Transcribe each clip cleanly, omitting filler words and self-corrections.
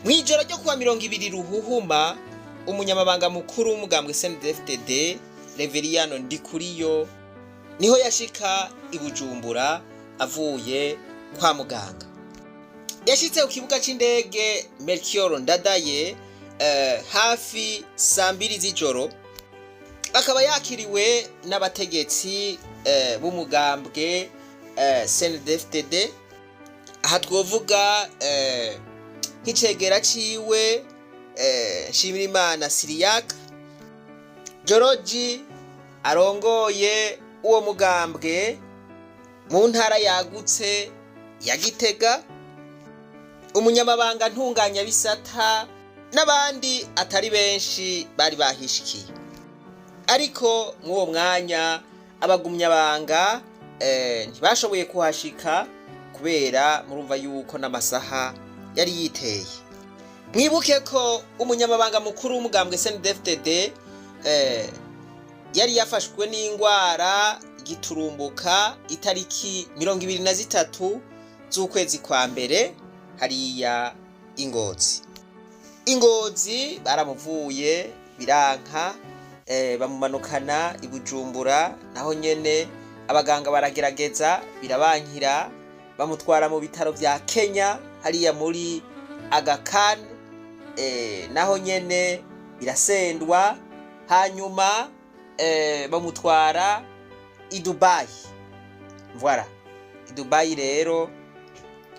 Mw'ijoro ryo kuwa 20 Ruhuhuma, umunyamabanga mukuru w'umugambwe CNDD-FDD Reveriyano Ndikuriyo niho yashika i Bujumbura avuye kwa muganga. Yashitse ku kibuga c'indege Melchior Ndadaye hafi saa 2 z'ijoro, akaba yakiriwe n'abategetsi b'umugambwe CNDD-FDD. Aha twovuga nk'icegera ciwe Nshimirimana Siriyak Joroji arongoye uwo mugambwe mu ntara yagutse ya Gitega, umunyamabanga ntunganyabisata n'abandi atari benshi bari bahishikiye. Ariko mw'uwo mwanya abagumyabanga ntibashoboye kuhashika kubera murumva yuko n'amasaha yari yiteye. Mwibuke ko umunyamabanga mukuru w'umugambwe CNDD-FDD yari yafashwe n'ingwara giturumbuka itariki 23 z'ukwezi kwa mbere hariya i Ngozi. I Ngozi baramuvuye biranka, bamumanukana i Bujumbura, naho nyene abaganga baragerageza birabankira, bamutwara mu bitaro vya Kenya hariya muri Aga Khan, naho nyene birasendwa, hanyuma bamutwara i Dubai. Voilà, i Dubai rero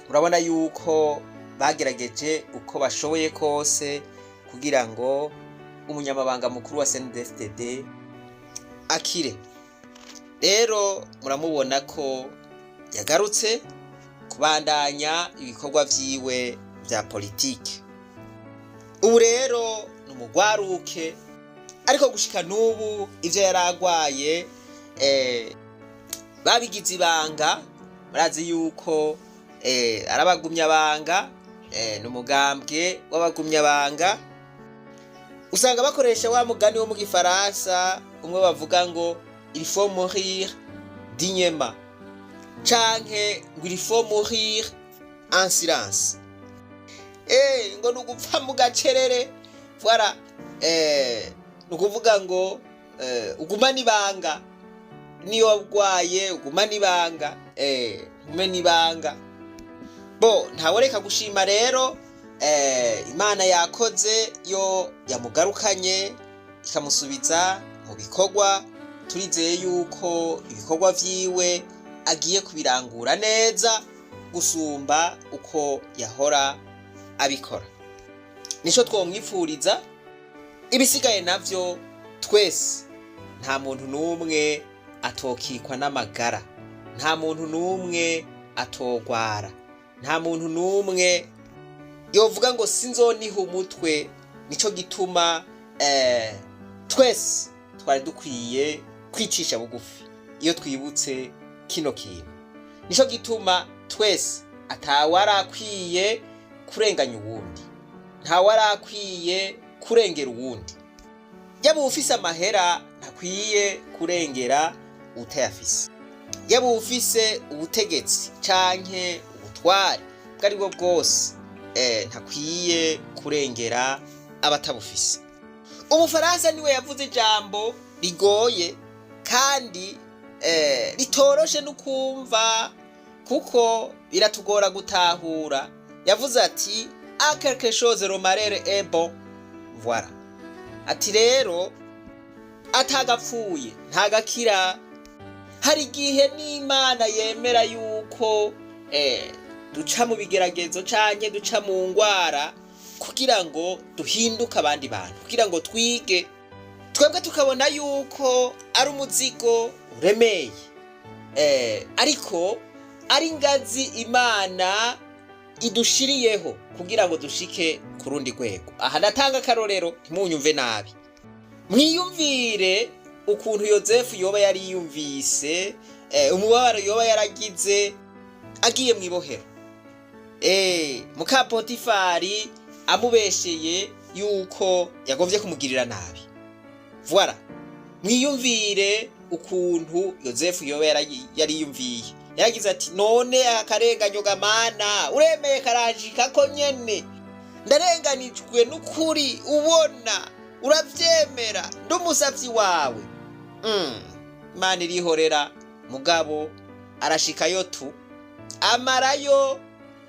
urabona yuko bagerageje uko bashoboye kose kugira ngo umunyamabanga mukuru wa CNDD-FDD akire. Rero muramubona ko yagarutse kubandanya ibikorwa vyiwe vya politike. Ubu rero ni umugwaruke, ariko gushika n'ubu ivyo yari agwaye babigize ibanga. Murazi yuko arabagumyabanga, ni umugambwe w'abagumyabanga. Usanga bakoresha wa mugani wo mu gifaransa umwe bavuga ngo "Il faut mourir dignement" canke ngo "Il faut mourir en silence", ngo ni ugupfa mu gacerere. Voilà, ni ukuvuga ngo ugumane ibanga, niyo wagwaye ugumane ibanga, ugumane ibanga. Bo ntaworeka gushima rero Imana yakoze yo yamugarukanye ikamusubiza mu bikorwa. Turizeye yuko ibikorwa vyiwe agiye kubirangura neza gusumba uko yahora abikora. Nico twomwipfuriza. Ibisigaye navyo, twese nta muntu n'umwe atokikwa n'amagara, nta muntu n'umwe atogwara, nta muntu n'umwe yovuga ngo sinzoniha umutwe. Nico gituma twese twari dukwiye kwicisha bugufi iyo twibutse kino kintu. Nico gituma twese atawarakwiye kurenganya uwundi, ntawarakwiye kurengera uwundi. Yaba ufise amahera ntakwiye kurengera utayafise, yaba ufise ubutegetsi canke ubutware bwo ari bwo bwose, ntakwiye kurengera abatabufise. Umufaransa niwe yavuze ijambo rigoye kandi ritoroshe no kumva, kuko biratugora gutahura. Yavuze ati: "À quelque chose le malheur est bon." Voilà, ati rero atagapfuye ntagakira. Hari igihe n'Imana yemera yuko duca mu bigeragezo canke duca mu ngwara kugira ngo duhinduke abandi bantu, kugira ngo twige. Twebwe tukabona yuko ari umuzigo uremeye, ariko ari ingazi Imana idushiriyeho kugira ngo dushike ku rundi rwego. Aha ndatanga akarorero, ntimunyumve nabi. Mwiyumvire ukuntu Yozefu yoba yariyumvise, umubabaro yoba yaragize agiye mw'ibohero, muka Potifari amubesheye yuko yagovye kumugirira nabi. Voilà, mwiyumvire ukuntu Yozefu yoba yariyumviye. Yaragize ati: "None akarenganyo gamana uremeye karanshika ko nyene?" Ndarenganijwe n'ukuri, ubona uravyemera, ndi umusavyi wawe. Imana irihorera, mugabo arashikayo tu, amarayo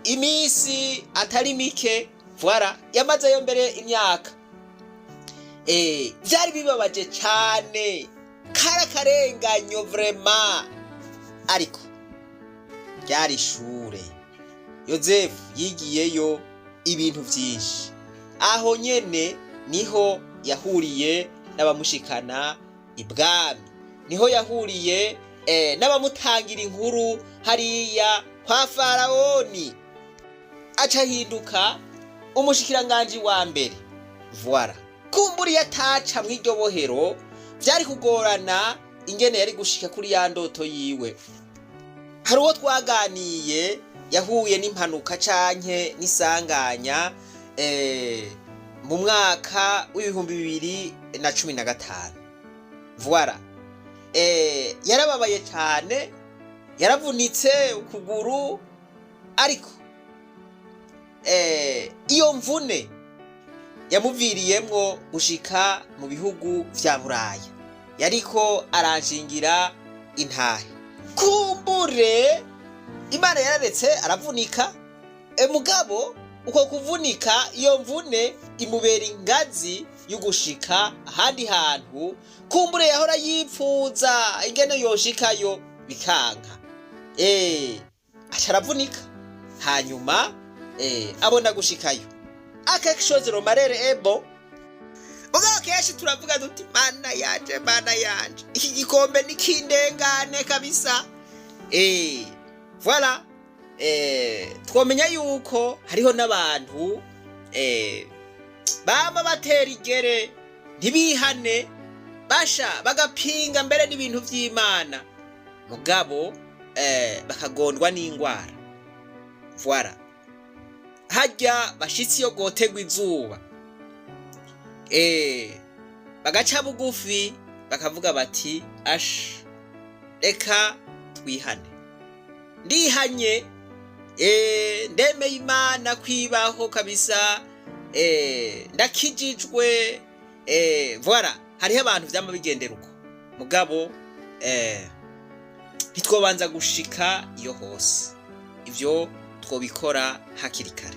iminsi atari mike. Voilà, yamazeyo mbere imyaka. Vyari bibabaje cane, kari akarenganyo vraiment, ariko ryari ishure. Yozefu yigiyeyo ibintu vyinshi. Aho nyene niho yahuriye n'abamushikana ibwami, niho yahuriye n'abamutangira inkuru hariya kwa Farawoni, aca ahinduka umushikiranganji wa mbere. Voilà, kumbura iyo ataca mw'iryo bohero vyari kugorana ingene yari gushika kuri ya ndoto yiwe. Hari uwo twaganiye yahuye n'impanuka canke n'isanganya mu mwaka w'2015. Voilà, yarababaye cane, yaravunitse ukuguru, ariko iyo mvune yamuviriyemwo gushika mu bihugu vya Buraya, yariko aranshingira intahe. Kumbure Imana yararetse aravunika, mugabo uko kuvunika, iyo mvune imubera ingazi y'ugushika ahandi hantu kumbure yahora yipfuza ingene yoshikayo bikanka. Aca aravunika, hanyuma abona gushikayo. Quelque chose le malheur est bon. Mugabo kenshi turavuga duti: "Mana yanje, Mana yanje, iki gikombe nikindengane kabisa." Voilà, twomenya yuko hariho n'abantu bama batera igere ntibihane, basha bagapinga mbere n'ibintu vy'Imana, mugabo bakagondwa n'ingwara. Voilà, harya bashitsi iyo gotegwa izuba, bagaca bugufi, bakavuga bati: "Ash, reka twihane, ndihanye, ndemeye Imana kwibaho kabisa, ndakijijwe." Voilà, hariho abantu vyama bigendera uko, mugabo ntitwobanza gushika iyo hose, ivyo twobikora hakiri kare.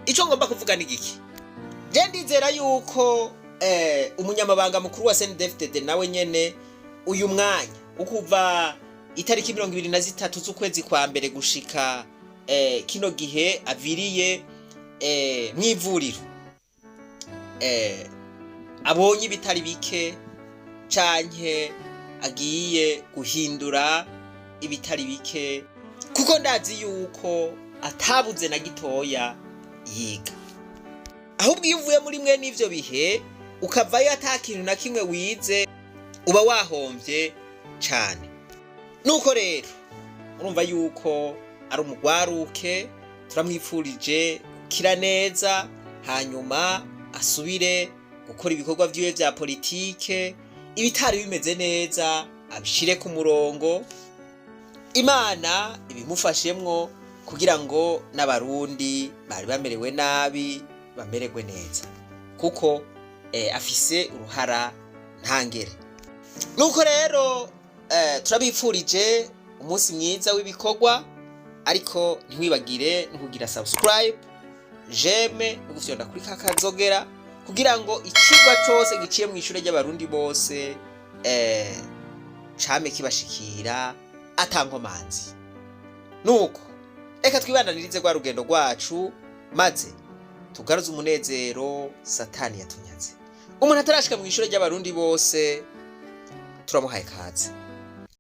Ico ngomba kuvuga ni giki? Je ndizera yuko umunyamabanga mukuru wa CNDD-FDD nawe nyene uyu mwanya ukuva itariki 23 z'ukwezi kwa mbere gushika kino gihe aviriye mw'ivuriro, abonye ibitari bike canke agiye guhindura ibitari bike, kuko ndazi yuko atabuze na gitoya yiga. Ahubwo iyo uvuye muri mwe n'ivyo bihe ukavayo ata kintu na kimwe wize, uba wahomvye cane. Nuko rero urumva yuko ari umugwaruke, turamwipfurije gukira neza, hanyuma asubire gukora ibikorwa vyiwe vya politike, ibitari bimeze neza abishire ku murongo, Imana ibimufashemwo kugira ngo n'Abarundi bari bamerewe nabi bamererwe neza, kuko afise uruhara ntangere. Nuko rero turabipfurije umunsi mwiza w'ibikorwa, ariko ntiwibagire no kugira subscribe, j'aime no gufyonda kuri kakazogera kugira ngo icigwa cose giciye mu ishure ry'Abarundi bose came kibashikira atankomanzi. Nuko reka twibandanirize rwa rugendo rwacu, maze tugaruze umunezero Satani yatunyaze. Umuntu atarashika mu ishure ry'Abarundi bose, turamuhaye kaze.